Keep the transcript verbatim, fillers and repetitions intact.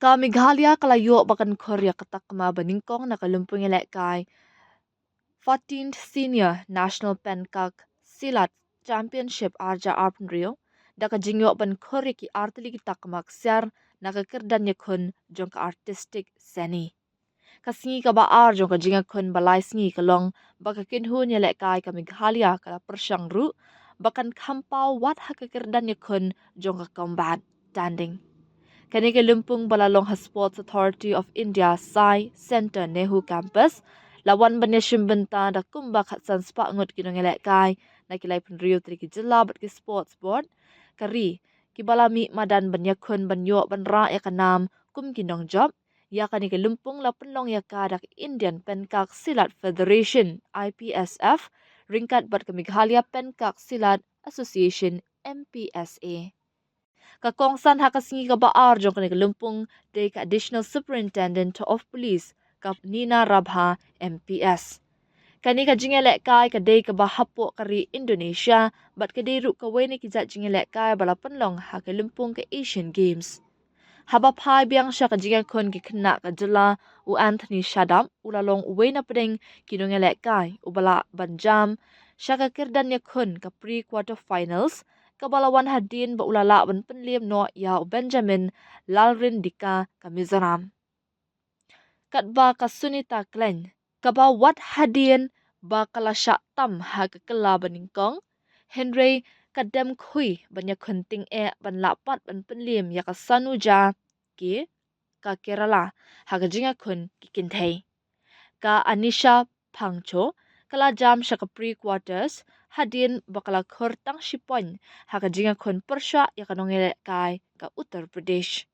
Ka Meghalaya ka la ïoh ba kan khur ïa ka takma ba nyngkong na ka lympung ïalehkai fourteenth Senior National Penkak Silat Championship ar hajar arphew hynriew da ka jingïoh ban khur ïa ki artylli ki takma ksiar na ka kyrdan ïakhun jong ka Artistic Seni. Ka sngi kaba ar jong ka jingïakhun ba lai sngi ka long ba ka kynhun ïalehkai ka Meghalaya ka la pyrshang ruh ba kan kham paw wat ha ka kyrdan ïakhun jong ka combat danding. Kane ka lympung ba la long ha Sports Authority of India, SAI Centre, NEHU Campus, la wan ban ïashim bynta da kumba khatsan spah ngut ki nongïalehkai na ki laiphew hynriew tylli ki jylla bad ki sports board ka ri, kiba la mih madan ban ïakhun ban ïoh ban rah ïa ka nam kum ki nongjop. Ïa kane ka lympung la pynlong ïa ka da ka Indian Penkak Silat Federation, I P S F, ryngkat bad ka Meghalaya Penkak Silat Association, M P S A. Ka kongsan ha ka sngi kaba ar jong kane ka lympung dei ka Additional Superintendent of Police, ka Nina Rabha, M P S. Kane ka jingïalehkai ka dei kaba hapoh ka ri Indonesia bad ka dei ruh kawei na ki jait jingïalehkai ba la pynlong ha ka lympung ka Asian Games. Haba phai biang sha ka jingïakhun ki khynnah ka jylla, u Anthony Shadap u la long uwei na pdeng ki nongïalehkai uba lah ban jam sha ka kyrdan ïakhun ka pre quarter finals, kaba la wan hadien ba u la lah ban pynliem noh ïa u Benjamin Lalrindika ka Mizoram. Katba ka Sunita Klein, kaba wat hadien ba ka la shah tam ha ka kylla ba nyngkong, hynrei ka dem khui ban ïakhun tyngeh ban lah pat ban pynliem ïa ka Sanuja K, ka Kerala, ha ka jingïakhun ki kynthei. Ka Anisha Phangcho ka la jam sha ka pre quarters hadien ba ka la khur tang shi point ha ka jingïakhun pyrshah ïa ka nongïalehkai ka Uttar Pradesh.